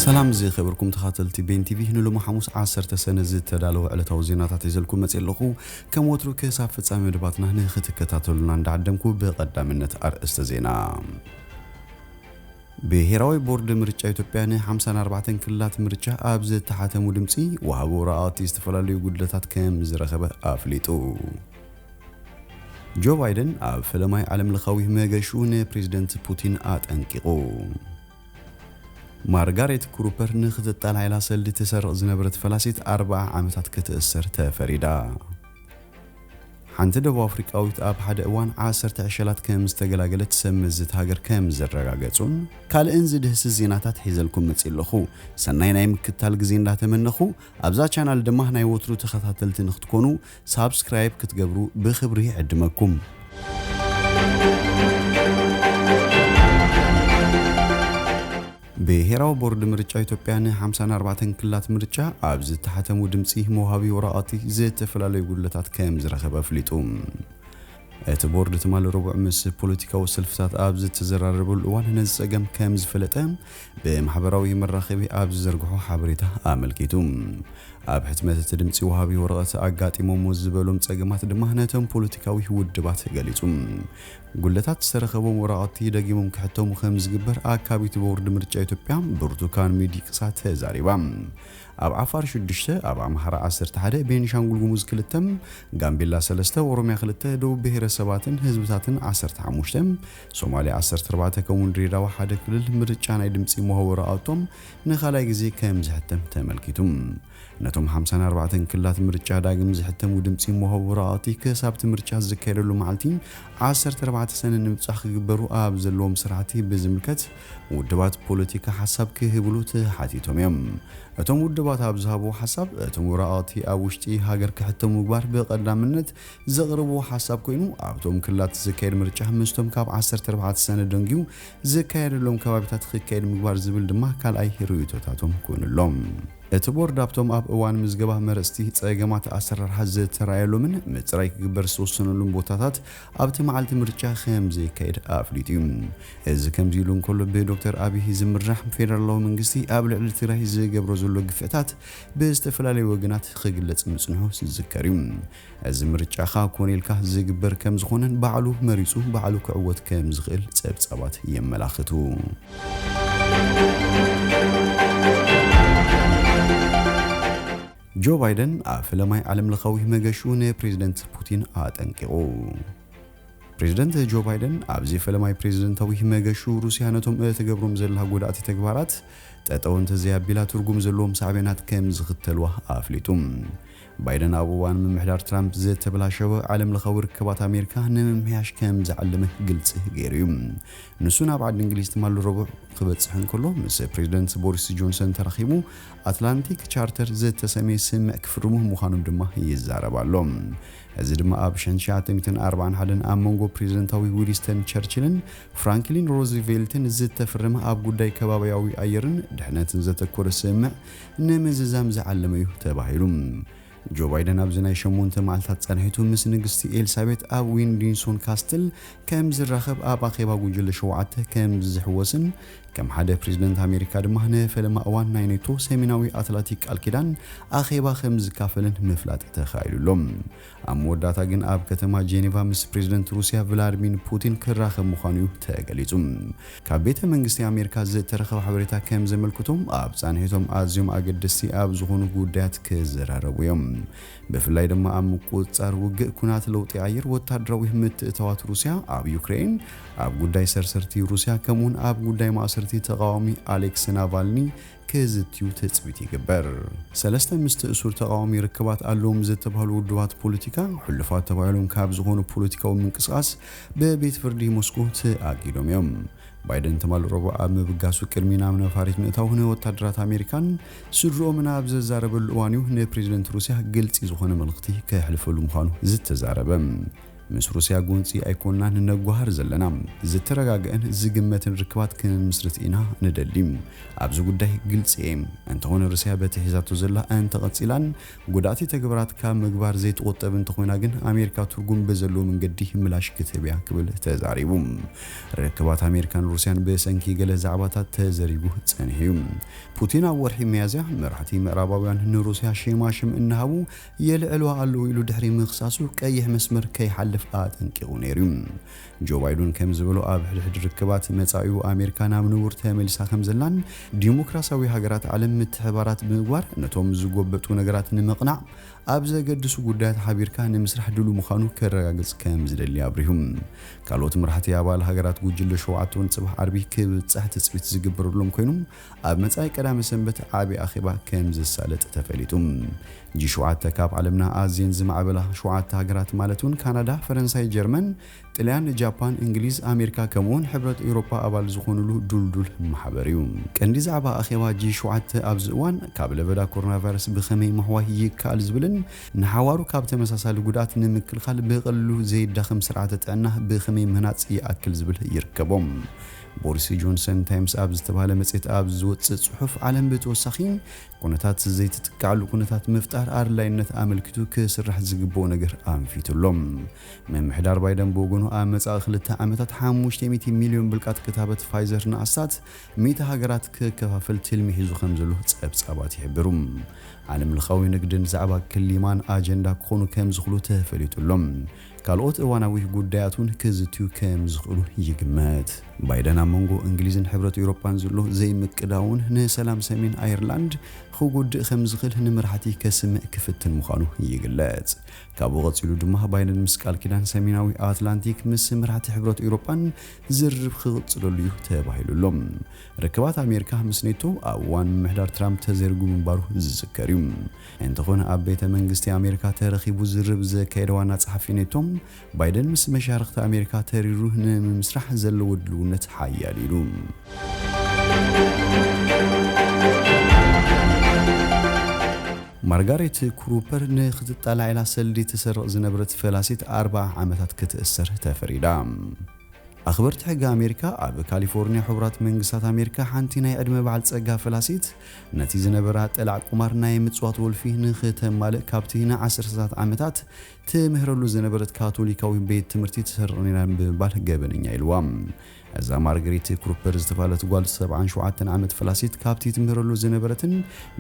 ሰላም ዝኸበርኩም ተኻተልቲ ቤን ቲቪ፣ ንሎሚ ሓሙስ ዓሰርተ ሰነ ዝተዳለወ ዕለታዊ ዜናታት ሒዘልኩም መፅእ ኣለኹ። ከም ወትሩ ክሳብ ፍጻሜ መደባትና ንክትከታተሉና እንዳዓደምኩ፣ ብቐዳምነት ኣርእስተ ዜና። ብሄራዊ ቦርድ ምርጫ ኢትዮጵያ ን ሓምሳን ኣርባዕተን ክልላት ምርጫ ኣብ ዝተሓተሙ ድምፂ ወሃቢ ወረቓቕቲ ዝተፈላለዩ ጉድለታት ከም ዝረኸበ ኣፍሊጡ። ጆ ባይደን ኣብ ፈለማይ ዓለምለኻዊ መገሹ ንፕሬዝደንት ፑቲን ኣጠንቂቑ። ማርጋሬት ክሩፐር ንክትጣል ሓይላ ሰልዲ ትሰርቕ ዝነበረት ፈላሲት ኣርብዓ ዓመታት ክትእሰር ተፈሪዳ። ሓንቲ ደቡብ ኣፍሪቃዊት ኣብ ሓደ እዋን ዓሰርተ ዕሸላት ከም ዝተገላገለት ሰብ መዚ እታ ሃገር ከም ዘረጋገጹን ካልእን ዝድህስስ ዜናታት ሒዘልኩም መጺእ ኣለኹ። ሰናይ ናይ ምክትታል ግዜ እንዳተመነኹ፣ ኣብዛ ቻናል ድማ ናይ ወትሩ ተኸታተልቲ ንክትኮኑ ሳብስክራይብ ክትገብሩ ብኽብሪ ይዕድመኩም። ብሄራዊ ቦርድ ምርጫ ኢትዮጵያ ን ሓምሳን ኣርባዕተን ክልላት ምርጫ ኣብ ዝተሓተሙ ድምፂ መውሃቢ ወረቓቕቲ ዝተፈላለዩ ጉድለታት ከም ዝረኸበ ኣፍሊጡ። እቲ ቦርድ ትማሊ ረቡዕ ምስ ፖለቲካዊ ሰልፍታት ኣብ ዝተዘራረበሉ እዋን ነዚ ፀገም ከም ዝፈለጠ ብማሕበራዊ መራኸቢ ኣብ ዝዘርግሖ ሓበሬታ ኣመልኪቱ። ኣብ ሕትመት እቲ ድምፂ ወሃቢ ወረቐት ኣጋጢሞሞ ዝበሎም ፀገማት ድማ ነቶም ፖለቲካዊ ውድባት ገሊጹ። ጉድለታት ዝተረኸቦም ወረቓቕቲ ደጊሞም ክሕተሙ ከም ዝግበር ኣካቢት ቦርድ ምርጫ ኢትዮጵያ ብርቱካን ሚዲቅሳ ተዛሪባ። ኣብ ዓፋር ሽዱሽተ፣ ኣብ ኣምሓራ ዓሰርተ ሓደ፣ ቤኒሻንጉል ጉሙዝ ክልተ፣ ጋምቤላ ሰለስተ፣ ኦሮሚያ ክልተ፣ ደቡብ ብሄረሰባትን ህዝብታትን ዓሰርተ ሓሙሽተ፣ ሶማሌ ዓሰርተ ኣርባዕተ ከምኡውን ድሬዳዋ ሓደ ክልል ምርጫ ናይ ድምፂ መውሃቢ ወረቓቕቶም ንኻልኣይ ግዜ ከም ዝሕተም ተመልኪቱ። ነቶም ሓምሳን ኣርባዕተን ክልላት ምርጫ ዳግም ዝሕተሙ ድምፂ መውሃቢ ወረቓቕቲ ክሳብ እቲ ምርጫ ዝካየደሉ መዓልቲ ዓሰርተ ኣርባዕተ ሰነ ንምብጻሕ ክግበሩ ኣብ ዘለዎም ስራሕቲ ብዝምልከት ውድባት ፖለቲካ ሓሳብ ክህብሉ ተሓቲቶም እዮም። እቶም ውድባት ኣብ ዝሃብዎ ሓሳብ፣ እቶም ወረቓቕቲ ኣብ ውሽጢ ሃገር ክሕተሙ ምግባር ብቐዳምነት ዘቕርብዎ ሓሳብ ኮይኑ፣ ኣብቶም ክልላት ዝካየድ ምርጫ ምስቶም ካብ ዓሰርተ ኣርባዕተ ሰነ ደንጊዩ ዝካየደሎም ከባቢታት ክካየድ ምግባር ዝብል ድማ ካልኣይ ርእይቶታቶም ኮይኑ ኣሎ። እቲ ቦርድ ኣብቶም ኣብ እዋን ምዝገባ መረፅቲ ፀገማት ኣሰራርሓ ዝተራእየሎምን ምፅራይ ክግበር ዝተወሰነሉን ቦታታት ኣብቲ መዓልቲ ምርጫ ከም ዘይካየድ ኣፍሊጡ እዩ። እዚ ከምዚ ኢሉ እንከሎ፣ ብዶክተር ኣብይ ዝምራሕ ፌደራላዊ መንግስቲ ኣብ ልዕሊ ትግራይ ዝገብሮ ዘሎ ግፍዕታት ብዝተፈላለዩ ወገናት ክግለጽ ምጽንሑ ዝዝከር እዩ። እዚ ምርጫ ኸኣ ኮነ ኢልካ ዝግበር ከም ዝኾነን ባዕሉ መሪጹ ባዕሉ ክዕወት ከም ዝኽእል ጸብጻባት የመላኽቱ። ጆ ባይደን ኣብ ፈለማይ ዓለምለኻዊ መገሹ ንፕሬዝደንት ፑቲን ኣጠንቂቑ። ፕሬዝደንት ጆ ባይደን ኣብዚ ፈለማይ ፕሬዝደንታዊ መገሹ፣ ሩስያ ነቶም እትገብሮም ዘላ ጎዳእቲ ተግባራት ጠጠው እንተዘይኣቢላ ትርጉም ዘለዎም ሳዕቤናት ከም ዝኽተልዋ ኣፍሊጡ። ባይደን ኣብ እዋን ምምሕዳር ትራምፕ ዝተበላሸወ ዓለምለኻዊ ርክባት ኣሜሪካ ንምምሕያሽ ከም ዝዓለመ ግልጺ ገይሩ እዩ። ንሱ ናብ ዓዲ እንግሊዝ ትማሊ ረቡዕ ክበጽሕ እንከሎ፣ ምስ ፕሬዝደንት ቦሪስ ጆንሰን ተራኺቡ ኣትላንቲክ ቻርተር ዝተሰምየ ስምምዕ ክፍርሙ ምዃኖም ድማ ይዛረብ ኣሎ። እዚ ድማ ኣብ ሽሕን ትሽዓተ ሚእትን ኣርባዓን ሓደን ኣብ መንጎ ፕሬዝደንታዊ ዊንስተን ቸርችልን ፍራንክሊን ሮዝቬልትን ዝተፈረመ ኣብ ጉዳይ ከባቢያዊ ኣየርን ድሕነትን ዘተኮረ ስምምዕ ንምዝዛም ዝዓለመ እዩ ተባሂሉ። ጆ ባይደን ኣብዚ ናይ ሸሞንተ መዓልታት ጻንሒቱ ምስ ንግስቲ ኤልሳቤጥ ኣብ ዊንዲንሶን ካስትል ከም ዝራኸብ፣ ኣብ ኣኼባ ጉጅለ ሸውዓተ ከም ዝሕወስን ከም ሓደ ፕሬዝደንት ኣሜሪካ ድማ ንፈለማ እዋን ናይ ኔቶ ሰሜናዊ ኣትላንቲክ ቃል ኪዳን ኣኼባ ከም ዝካፈልን ምፍላጥ ተኻኢሉ ኣሎ። ኣብ መወዳእታ ግን ኣብ ከተማ ጄኔቫ ምስ ፕሬዝደንት ሩስያ ቭላድሚር ፑቲን ክራኸብ ምዃኑ እዩ ተገሊጹ። ካብ ቤተ መንግስቲ ኣሜሪካ ዝተረኸበ ሓበሬታ ከም ዘመልክቶም፣ ኣብ ጻንሒቶም ኣዝዮም ኣገደስቲ ኣብ ዝኾኑ ጉዳያት ክዘራረቡ እዮም። ብፍላይ ድማ ኣብ ምቁጽጻር ውግእ፣ ኩናት ለውጢ ኣየር፣ ወታደራዊ ምትእታዋት ሩስያ ኣብ ዩክሬን፣ ኣብ ጉዳይ ሰርሰርቲ ሩስያ፣ ከምኡውን ኣብ ጉዳይ ማእሰርቲ ተቃዋሚ ኣሌክስ ናቫልኒ ክዝትዩ ትጽቢት ይግበር። ሰለስተ ምስቲ እሱር ተቃዋሚ ርክባት ኣለዎም ዝተባህሉ ውድባት ፖለቲካ፣ ሕሉፋት ተባሂሎም ካብ ዝኾኑ ፖለቲካዊ ምንቅስቃስ ብቤት ፍርዲ ሞስኮ ተኣጊዶም እዮም። ባይደን ትማሊ ረቡዕ ኣብ ምብጋሱ ቅድሚ ናብ ነፋሪት ምእታው ንወታደራት ኣሜሪካን ስድርኦምን ኣብ ዘዛረበሉ እዋን እዩ ንፕሬዝደንት ሩስያ ግልጺ ዝኾነ መልእኽቲ ከሕልፈሉ ምዃኑ ዝተዛረበ። ምስ ሩስያ ጎንጺ ኣይኮንናን ነጓሃር ዘለና። ዝተረጋገአን ዝግመትን ርክባት ክንምስርት ኢና ንደሊ። ኣብዚ ጉዳይ ግልጺ እየ። እንተኾነ ሩስያ በቲ ሒዛቶ ዘላ እንተቐጺላን ጉዳእቲ ተግባራት ካብ ምግባር ዘይትቑጠብ እንተኾይና ግን ኣሜሪካ ትርጉም ብዘለዎ መንገዲ ምላሽ ክትህብ እያ ክብል ተዛሪቡ። ርክባት ኣሜሪካን ሩስያን ብሰንኪ ገለ ዛዕባታት ተዘሪጉ ጸኒሑ እዩ። ፑቲን ኣብ ወርሒ ሚያዝያ መራሕቲ ምዕራባውያን ንሩስያ ሽማሽም እናሃቡ የልዕልዋ ኣለዉ ኢሉ ድሕሪ ምኽሳሱ ቀይሕ መስመር ከይሓልፍ ኣጠንቂቑ ነይሩ እዩ። ጆ ባይደን ከም ዝበሎ ኣብ ሕድሕድ ርክባት መጻኢኡ ኣሜሪካ ናብ ንቡር ተመሊሳ ከም ዘላን ዲሞክራሲያዊ ሃገራት ዓለም ምትሕባራት ብምግባር ነቶም ዝጎበጡ ነገራት ንምቕናዕ ኣብ ዘገድሱ ጉዳያት ሓቢርካ ንምስራሕ ድሉ ምዃኑ ከረጋግጽ ከም ዝደሊ ኣብሪሁ። ካልኦት መራሕቲ ኣባል ሃገራት ጉጅለ ሸውዓተ እውን ጽባሕ ዓርቢ ክብጻሕ ትጽቢት ዝግበረሎም ኮይኑ ኣብ መጻኢ ቀዳመ ሰንበት ዓቢ ኣኼባ ከም ዝሳለጥ ተፈሊጡ። ጂ ሸውዓተ ካብ ዓለምና ኣዝየን ዝማዕበላ ሸውዓተ ሃገራት ማለት እውን ካናዳ፣ ፈረንሳይ፣ ጀርመን፣ ጥልያን፣ ጃፓን፣ እንግሊዝ፣ ኣሜሪካ ከምኡውን ሕብረት ኤውሮጳ ኣባል ዝኾኑሉ ዱልዱል ማሕበር እዩ። ቀንዲ ዛዕባ ኣኼባ ጂ ሸውዓተ ኣብዚ እዋን ካብ ለበዳ ኮሮና ቫይረስ ብኸመይ ምሕዋይ ይከኣል ዝብልን ንሓዋሩ ካብ ተመሳሳሊ ጉድኣት ንምክልኻል ብቐሊሉ ዘይዳኸም ስርዓተ ጥዕና ብኸመይ ምህናጽ ይኣክል ዝብል ይርከቦም። ቦሪስ ጆንሰን ታይምስ ኣብ ዝተባህለ መጽሔት ኣብ ዝወጽእ ጽሑፍ ዓለም ብተወሳኺ ኩነታት ዘይትጥቃዕሉ ኩነታት ምፍጣር ኣድላይነት ኣመልኪቱ ክስራሕ ዝግብኦ ነገር ኣንፊቱ ኣሎ። ምምሕዳር ባይደን ብወገኑ ኣብ መጻኢ ክልተ ዓመታት ሓሙሽተ ሚእቲ ሚልዮን ብልቃጥ ክታበት ፋይዘር ንኣስታት ሚእቲ ሃገራት ክከፋፈል ትልሚ ሒዙ ከም ዘሎ ጸብጻባት ይሕብሩ። ዓለም ለኻዊ ንግድን ዛዕባ ክሊማን ኣጀንዳ ክኾኑ ከም ዝኽእሉ ተፈሊጡ ኣሎ። ካልኦት እዋናዊ ጉዳያት እውን ክዝትዩ ከም ዝኽእሉ ይግመት። ባይደን ኣብ መንጎ እንግሊዝን ሕብረት ኤውሮጳን ዘሎ ዘይምቅዳውን ንሰላም ሰሜን ኣየርላንድ ክጎድእ ከም ዝኽእል ንመራሕቲ ከስምዕ ክፍትን ምዃኑ ይግለጽ። ካብኡ ቀጺሉ ድማ ባይደን ምስ ቃል ኪዳን ሰሜናዊ ኣትላንቲክ ምስ መራሕቲ ሕብረት ኤውሮጳን ዝርርብ ክቕጽለሉ እዩ ተባሂሉ ኣሎ። ርክባት ኣሜሪካ ምስ ኔቶ ኣብ እዋን ምምሕዳር ትራምፕ ተዘሪጉ ምንባሩ ዝዝከር እዩ። እንተኾነ ኣብ ቤተ መንግስቲ ኣሜሪካ ተረኺቡ ዝርርብ ዘካየደ ዋና ጸሓፊ ኔቶ ባይደን ምስ መሻርኽቲ ኣሜሪካ ተሪሩ ንምምስራሕ ዘለዎ ድልውነት ሓያል ኢሉ። ማርጋሬት ክሩፐር ንኽትጣላዕ ኢላ ሰልዲ ትሰርቕ ዝነበረት ፈላሲት ኣርብዓ ዓመታት ክትእሰር ተፈሪዳ። ኣኽበርቲ ሕጊ ኣሜሪካ ኣብ ካሊፎርኒያ ሕቡራት መንግስታት ኣሜሪካ ሓንቲ ናይ ዕድመ በዓል ጸጋ ፈላሲት ነቲ ዝነበራ ጠላዕ ቁማር ናይ ምጽዋት ወልፊ ንኽተማልእ ካብቲ ንዓሰርተታት ዓመታት ትምህረሉ ዝነበረት ካቶሊካዊ ቤት ትምህርቲ ትሰርቕ ነይራ ብምባል ገበነኛ ኢልዋ። እዛ ማርገሪት ክሩፐር ዝተባህለት ጓል ሰብዓን ሸውዓተን ዓመት ፈላሲት ካብቲ ትምህረሉ ዝነበረትን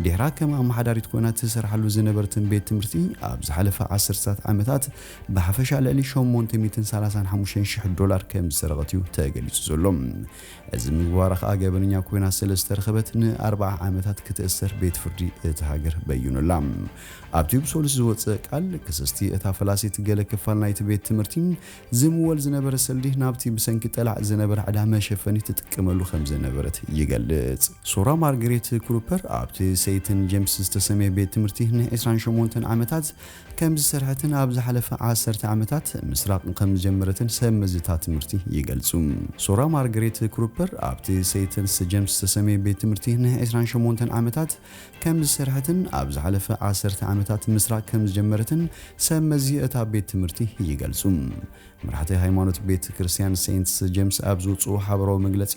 ድሕራ ከም ኣመሓዳሪት ኮይና ትሰርሓሉ ዝነበረትን ቤት ትምህርቲ ኣብ ዝሓለፈ ዓሰርተታት ዓመታት ብሓፈሻ ልዕሊ ሸሞንተ ሚእትን ሰላሳን ሓሙሽተን ሽሕ ዶላር ከም ዝሰረቐት እዩ ተገሊጹ ዘሎ። እዚ ምግባራ ከኣ ገበነኛ ኮይና ስለ ዝተረኸበት ንኣርብዓ ዓመታት ክትእሰር ቤት ፍርዲ እቲ ሃገር በይኑላ። ኣብቲ ብሰሉስ ዝወጸ ቃል ክስስቲ እታ ፈላሲት ገለ ክፋል ናይቲ ቤት ትምህርቲ ዝምወል ዝነበረ ሰልዲ ናብቲ ብሰንኪ ጠላዕ ዝነበረ ዕዳ መሸፈኒ ትጥቀመሉ ከም ዝነበረት ይገልጽ። ሶራ ማርገሬት ክሩፐር ኣብቲ ሰይትን ጀምስ ዝተሰመየ ቤት ትምህርቲ ን ዒስራን ሸሞንተን ዓመታት ከም ዝሰርሐትን ኣብ ዝሓለፈ ዓሰርተ ዓመታት ምስራቕ ከም ዝጀመረትን ሰብ መዚ እታ ትምህርቲ ይገልጹ። ሶራ ማርገሬት ክሩፐር ኣብቲ ሰይትን ጀምስ ዝተሰመየ ቤት ትምህርቲ ን ዒስራን ሸሞንተን ዓመታት ከም ዝሰርሐትን ኣብ ዝሓለፈ ዓሰርተ ዓመታት ምስራቕ ከም ዝጀመረትን ሰብ መዚ እታ ቤት ትምህርቲ ይገልጹ። መራሕቲ ሃይማኖት ቤተ ክርስቲያን ሴንት ጀምስ ኣብ ዝውጽኡ ሓበራዊ መግለጺ፣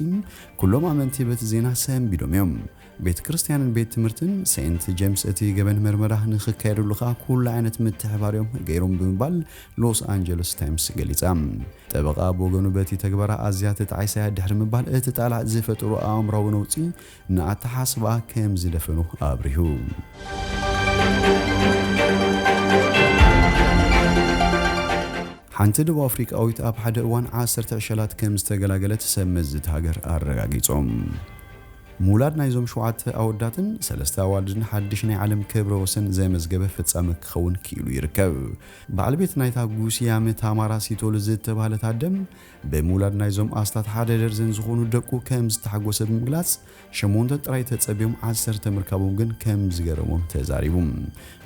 ኩሎም ኣመንቲ በቲ ዜና ሰንቢዶም እዮም። ቤተ ክርስቲያንን ቤት ትምህርትን ሴንት ጀምስ እቲ ገበን መርመራ ንኽካየደሉ ከኣ ኩሉ ዓይነት ምትሕባር እዮም ገይሮም ብምባል ሎስ ኣንጀለስ ታይምስ ገሊጻ። ጠበቓ ብወገኑ በቲ ተግባራ ኣዝያ ተጣዒሳ እያ ድሕሪ ምባል እቲ ጣላዕ ዝፈጠሮ ኣእምራዊ ነውጺ ንኣተሓስባኣ ከም ዝደፈኖ ኣብሪሁ። ሓንቲ ደቡብ ኣፍሪቃዊት ኣብ ሓደ እዋን ዓሰርተ ዕሸላት ከም ዝተገላገለት ሰብ መዚ እታ ሃገር ኣረጋጊጾም። ምውላድ ናይዞም ሸውዓተ ኣወዳትን ሰለስተ ኣዋልድን ሓድሽ ናይ ዓለም ክብረ ወሰን ዘመዝገበ ፍጻመ ክኸውን ክኢሉ ይርከብ። በዓል ቤት ናይታ ጉስያመ ታማራ ሲቶል ዝተባህለት ኣደ ብምውላድ ናይዞም ኣስታት ሓደ ደርዘን ዝኾኑ ደቁ ከም ዝተሓጎሰ ብምግላጽ፣ ሸሞንተ ጥራይ ተጸብዮም ዓሰርተ ምርካቦም ግን ከም ዝገረሞም ተዛሪቡ።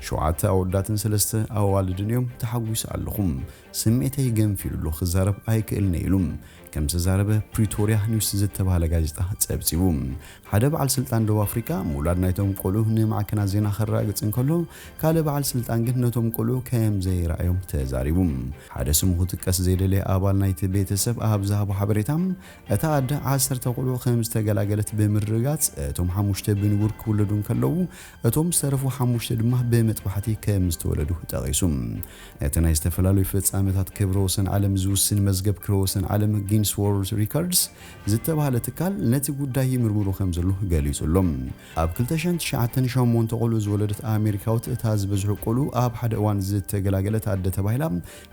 ሸውዓተ ኣወዳትን ሰለስተ ኣዋልድን እዮም፣ ተሓጒሰ ኣለኹ። ስምዒተይ ገንፊሉ ኣሎ፣ ክዛረብ ኣይክእልን እየ ኢሉ ከም ዝተዛረበ ፕሪቶርያ ኒውስ ዝተባህለ ጋዜጣ ጸብጺቡ። ሓደ በዓል ስልጣን ደቡብ ኣፍሪቃ ምውላድ ናይቶም ቆልዑ ንማዕከናት ዜና ከረጋግጽ እንከሎ፣ ካልእ በዓል ስልጣን ግን ነቶም ቆልዑ ከም ዘይረኣዮም ተዛሪቡ። ሓደ ስሙ ክጥቀስ ዘይደለየ ኣባል ናይቲ ቤተሰብ ኣብ ዝሃቦ ሓበሬታ፣ እታ ኣደ ዓሰርተ ቆልዑ ከም ዝተገላገለት ብምርጋጽ፣ እቶም ሓሙሽተ ብንቡር ክውለዱ እንከለዉ፣ እቶም ዝተረፉ ሓሙሽተ ድማ ብመጥባሕቲ ከም ዝተወለዱ ጠቒሱ። እቲ ናይ ዝተፈላለዩ ፍጻመታት ክብረ ወሰን ዓለም ዝውስን መዝገብ ክብረ ወሰን ዓለም፣ ጊንስ ዎርልድ ሪከርድስ ዝተባህለ ትካል፣ ነቲ ጉዳይ ይምርምሮ ከም ዘሎ ገሊጹ ኣሎ። ኣብ ክልተ ሽሕን ትሽዓተን ሸሞንተ ቆልዑ ዝወለደት ኣሜሪካዊት፣ እታ ዝበዝሑ ቆልዑ ኣብ ሓደ እዋን ዝተገላገለት ኣደ ተባሂላ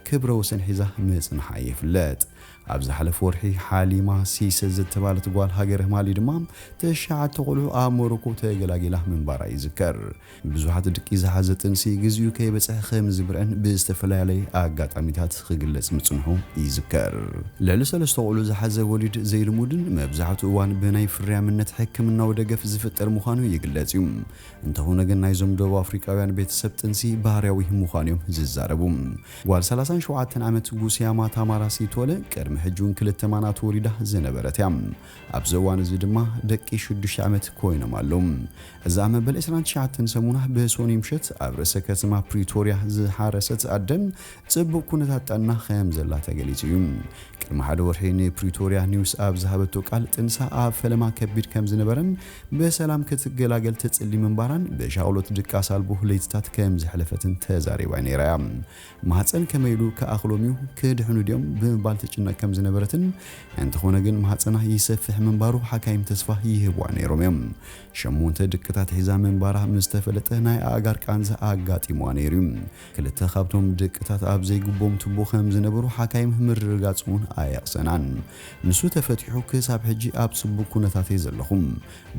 ክብረ ወሰን ሒዛ ምጽንሓ ይፍለጥ። ኣብ ዝሓለፈ ወርሒ፣ ሓሊማ ሲሰ ዝተባህለት ጓል ሃገረ ማሊ ድማ ትሽዓተ ቆልዑ ኣብ ሞሮኮ ተገላጊላ ምንባራ ይዝከር። ብዙሓት ድቂ ዝሓዘ ጥንሲ ግዜኡ ከይበጽሐ ከም ዝብርዕን ብዝተፈላለየ ኣጋጣሚታት ክግለጽ ምጽንሑ ይዝከር። ልዕሊ ሰለስተ ቆልዑ ዝሓዘ ወሊድ ዘይልሙድን መብዛሕትኡ እዋን ብናይ ፍርያምነት ሕክምናዊ ደገፍ ዝፍጠር ምዃኑ ይግለጽ እዩ። እንተኾነ ግን፣ ናይዞም ደቡብ ኣፍሪቃውያን ቤተሰብ ጥንሲ ባህርያዊ ምዃኑ እዮም ዝዛረቡ። ጓል ሰላሳን ሸውዓተን ዓመት ጉስያማ ታማራ ሲቶለ ቅድሚ ሕጂ እውን ክልተ ማናት ወሊዳ ዝነበረት እያ። ኣብዚ እዋን እዚ ድማ ደቂ ሽዱሽተ ዓመት ኮይኖም ኣለዉ። እዛ መበል ዕስራን ትሽዓተን ሰሙና ብሶኒ ምሸት ኣብ ርእሰ ከተማ ፕሪቶርያ ዝሓረሰት ኣደ ጽቡቕ ኩነታት ጥዕና ከም ዘላ ተገሊጹ እዩ። ቅድሚ ሓደ ወርሒ ንፕሪቶርያ ኒውስ ኣብ ዝሃበቶ ቃል፣ ጥንሳ ኣብ ፈለማ ከቢድ ከም ዝነበረን ብሰላም ክትገላገል ትጽሊ ምንባራን ብሻቕሎት ድቃስ ኣልቦ ለይትታት ከም ዘሕለፈትን ተዛሪባ ነይራ እያ። ማህጸን ከመይ ኢሉ ክኣኽሎም እዩ? ክድሕኑ ድዮም? ብምባል ትጭነቕ ከም ዝነበረትን፣ እንተኾነ ግን ማህጸና ይሰፍሕ ምንባሩ ሓካይም ተስፋ ይህብዋ ነይሮም እዮም። ሸሞንተ ድቅታት ሒዛ ምንባራ ምስ ተፈለጠ፣ ናይ ኣእጋር ቃንዛ ኣጋጢምዋ ነይሩ እዩ። ክልተ ካብቶም ድቅታት ኣብ ዘይግቦም ቱቦ ከም ዝነበሩ ሓካይም ምርግጋጽ እውን ኣየቕሰናን። ንሱ ተፈቲሑ፣ ክሳብ ሕጂ ኣብ ጽቡቕ ኩነታት እየ ዘለኹ።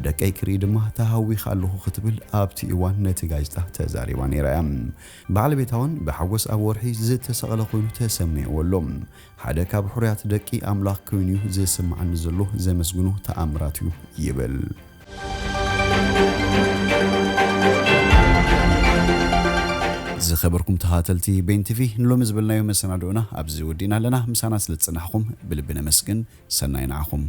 ደቀይ ክርኢ ድማ ተሃዊኸ ኣለኹ፣ ክትብል ኣብቲ እዋን ነቲ ጋዜጣ ተዛሪባ ነይራ እያ። በዓል ቤታ እውን ብሓጎስ ኣብ ወርሒ ዝተሰቕለ ኮይኑ ተሰሚዕዎ ኣሎ። ሓደ ካብ ሕሩያት ደቂ ኣምላኽ ኮይኑ እዩ ዝስምዓኒ ዘሎ፣ ዘመስግኖ ተኣምራት እዩ ይብል። ዝኸበርኩም ተኸታተልቲ ቤን ቲቪ፣ ንሎሚ ዝበልናዮ መሰናድኦና ኣብዚ ወዲእና ኣለና። ምሳና ስለ ዝጸናሕኩም ብልቢ ነመስግን። ሰናይ ንዓኹም።